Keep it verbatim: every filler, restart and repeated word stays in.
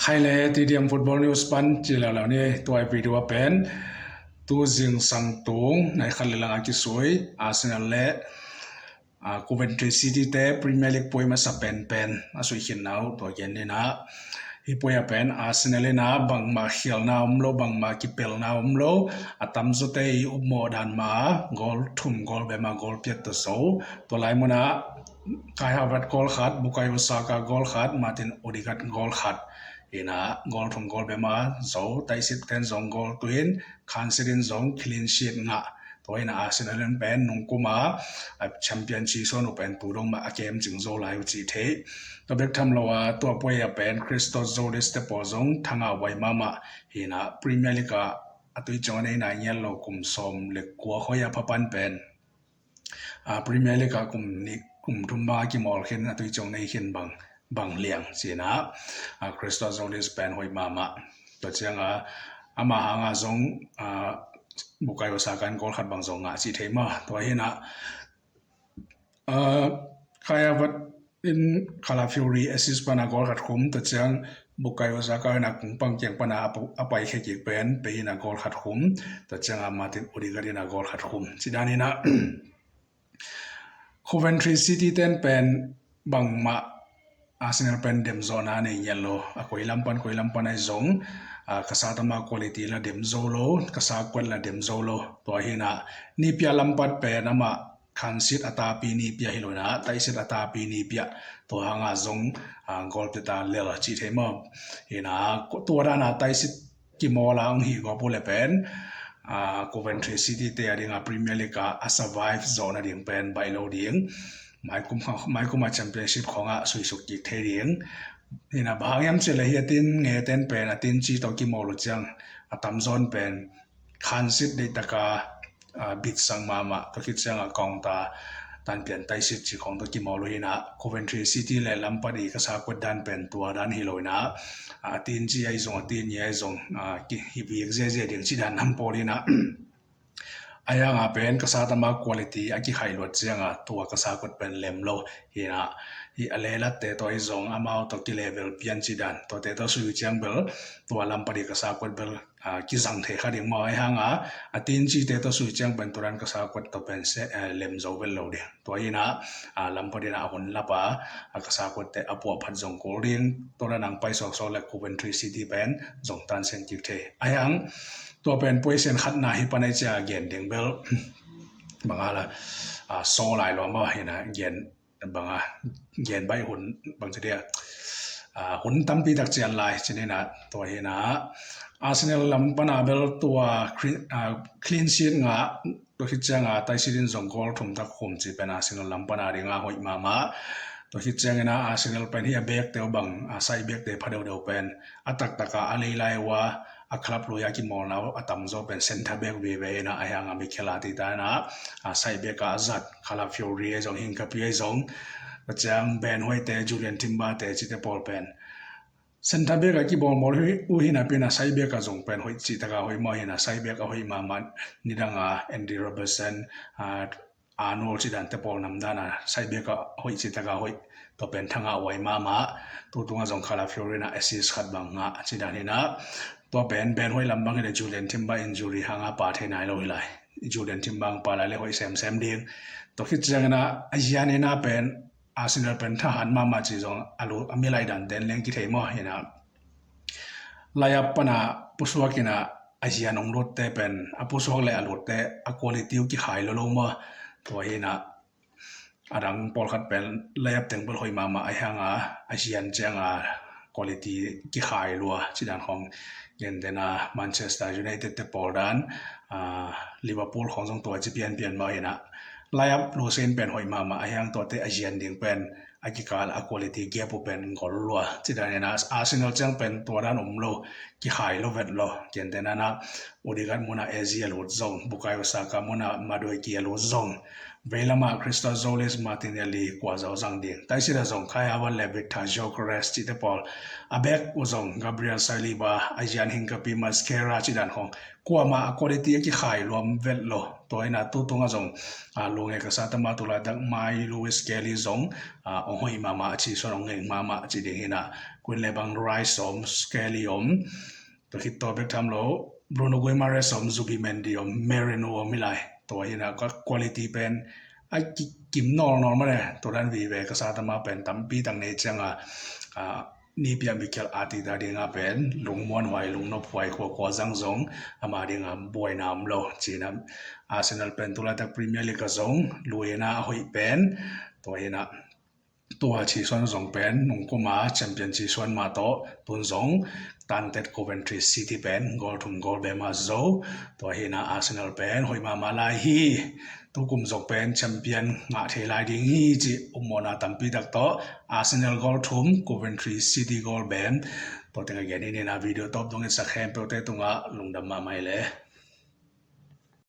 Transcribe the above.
Hai le, T D M Football News pan ci leuleu ni. Tua i video a pen tu zingsang tung nai khat le lang a kisui Arsenal le Coventry City te Premier League puai masa penpen a suih khin nau tua gen ni na. Hi puai a pen Arsenal in a bangmah khialna om lo, bangmah kipelna om lo, a tamzawte i upmawh dan mah a goal thum goal bema goal piat tawh zo. Tua lai munah Kai Havertz goal khat, Bukayo Saka goal khat, Martin Odegaard goal khat hi na, goal thum goal bema zo. Taisit ten zong goal tuin, khansit in zong clean sheet ngah. Tua hi na Arsenal in pen nungkuma a champion season uh pen tu dong mah a kem cing zo lai uh cih thei. Tua bek tham lo a tua puai a pen Christos Zolis te pawl zong thangah huai mahmah hi na, Premier League ah a tui ciang a nei nai ngial lo kum sawm le kua khoi a phapan pen Premier League ah kum nih kum thum bang a kimawl khin a tui ciang nei khin bang bang liang cina Christos Zolis pen hoih mahmah. Tua cianga ama hanga zong Bukayo Saka in goal khat bang zong ngah cih thei mah. Tua hi na Kai Havertz in Calafiori assist pana goal khat khum. Tua ciang Bukayo Saka in a kungpang kiang pana a pai khekik pen pe in a goal khat khum. Tua cianga Martin Odegaard in a goal khat khum. Ci dan hi na Coventry City ten pen bangmah Arsenal pen demzawhna nei ngial lo. A koi lam pan koi lam pan ahi zong ka satama quality la demzo lo, ka sakuat la demzo lo. Tua hi na nipia lampat pen amah khansit a tapi nipia hi lo na, taisit a tapi nipia. Tua hanga zong goal pia ta lel cih thei maw? Hi na tua dana taisit kimawl a hong hi gawp uh le pen Coventry City te a dinga Premier League a survive zawhna ding pen baih lo ding. Maikum a championship khawngah suisuk kik thei ding. Hi na bang hang hiam cih le hi a tin nge ten pen a tin ci tawh kimawl uh ciang a tamzawn pen khansit deihtaka bitsang mahmah. Tua khit cianga kawngta tanpian taisit ci khawng tawh kimawl uh hi na, Coventry City le lampat i ka sakuat dan pen tua dan hi lo hi na, a tin ci ahi zong a tin nge ahi zong hi vik ziazia ding ci dan nam pawl hi na. A hianga pen ka satama quality a kikhaih luat cianga tua ka sakuat pen lem lo hi na. Hi a lelat te tawh ahi zong amau tawh kilevel pian ci dan tuate tawh sui ciang bel tua lampat i ka sakuat bel kizang thei kha ding maw? Ahi hanga a tin cite tawh sui ciang pen turan ka sakuat tawh pen lem zo vel lo ding. Tua hi na lampat in a hun lapa a ka sakuatte a puahphat zong kul ding. Tua dan ang pai sawksawk le Coventry City pen zong tansian kik thei. Ahi hang tua pen puaisian khatna hi panai cia gen ding bel banga la saw lai lua maw hi na gen banga gen baih hun bang ci dia hun tampi tak cian lai ci ni na. Tua hi na Arsenal lam pana bel tua clean sheet ngah tua khit cianga taisit in zong goal thum tak khum ci pen Arsenal lam pana dinga hoih mahmah. Tua khit ciangina Arsenal pen hi a back te uh bang a side back te pha deuhdeuh pen a taktaka a leilai uh a a club lui a kimawlna uh a tamzaw pen centre back veve ina a hianga Mikel Arteta ina a side back a a zat Calafiori ahi zong Hincapie ahi zong tua ciang Ben White te Jurrien Timber te cite pawl pen centre back a kibawlbawl uh hi napin a side back a zong pen hoih cihtaka hoih maw hi na side back a hoih mahmah nidanga Andy Robertson Arnold ci dante pawl namdana side back a hoih cihtaka hoih tua pen thangah huai mahmah. Tutunga zong Calafiori ina assist khat bang ngah ci dan hi na tua pen Ben White lam bang hi le Jurrien Timber injury hanga pa thei nai lo hi lai. Jurrien Timber ang pa lai le hoih semsem ding. Tua khit ciangina a zian ina pen Arsenal pen thahat mahmah ci zong a milai dan ten leng kithei maw hi na layap pana pusuak ina a zian hong lutte pen a pusuak le a lutte a quality uh kikhai lo lo maw? Tua hi na a dang pawlkhat pen layap teng bel hoih mahmah a hianga a zian cianga quality kikhai lua ci dan khong. Gentena Manchester United te pawl dan Liverpool khong zong tua ci pianpian mah hi na layap lusen pen hoih mahmah a hiang tuate a zian ding pen a kikal a quality gap uh pen gol lua ci dan hi na Arsenal ciang pen tua dan om lo kikhai lo vet lo. Gentena na Odegaard muna Eze a lut zong Bukayo Saka muna Madueke a lut zong Veilamah Christos Zolis, Martinelli, kua zo zang ding. Taisida zong Kai Havertz le Viktor Gyökeres cihte pawl. A back uh zong Gabriel Saliba, a zian Hincapie, Mascherano cih dan khong. Kuamah a quality a kikhai luam vet lo. Tua hi a tu tungah zong, a, lunge ka sa tama tu laitak mai Lewis Skelly zong, a, ong hoih mahmah, a ci suan ong ngeng mahmah ci ding hi a. Kuin le bang Rice om, Skelly om. Tua khit tawh bek tham lo, Bruno Guimaraes om, Zubimendi om, Merino om hi lai. Tua hi a ka quality pen a ki, kim nawlnawl mah ne. Tua dan vive ka sa tama pen tampi tak nei cianga, a, ni piang Mikel Arteta dinga pen lungmuanhuai, lungnophuai, khuakua zang zong ama dinga buaina om lo. Ci a Arsenal pen tu laitak Premier League ah zong lui a a hoih pen. Tua hi a tua ci suan zong pen nungkuma champion ci suan mah tawh tun zong tantet Coventry City pen goal thum goal bem a zo. Tua hi a Arsenal pen hoih mahmah lai hi. Tukum zong pen champion ngah thei lai ding hi ci upmawhna tampi tak tawh Arsenal goal thum, Coventry City goal bem. Tua teng a gen hi a, video tawp dongin sak khempeuhte tungah lungdam mahmah hi le.